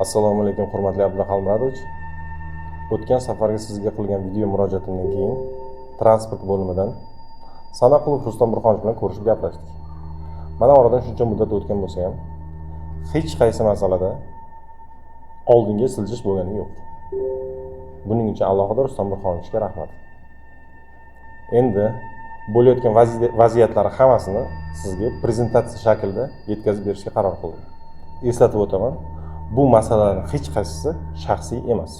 Assalomu alaykum, hurmatli Abdulla Xalmuradovich. O'tgan safargi sizga qilgan video murojaatimdan keyin transport bo'limidan Sanaqulov Rustam Burxonovich bilan ko'rishib gaplashdik. Mana, oradan shuncha muddat o'tgan bo'lsa ham, hech qaysi masalada oldinga siljish bo'lgani yo'q. Buning uchun alohida Rustam Burxonovichga rahmat. Endi bo'layotgan vaziyatlar hammasini sizga prezentatsiya shaklida yetkazib berishga qaror qildim. Eslatib o'taman, bu masalalarning hech qaysisi shaxsiy emas.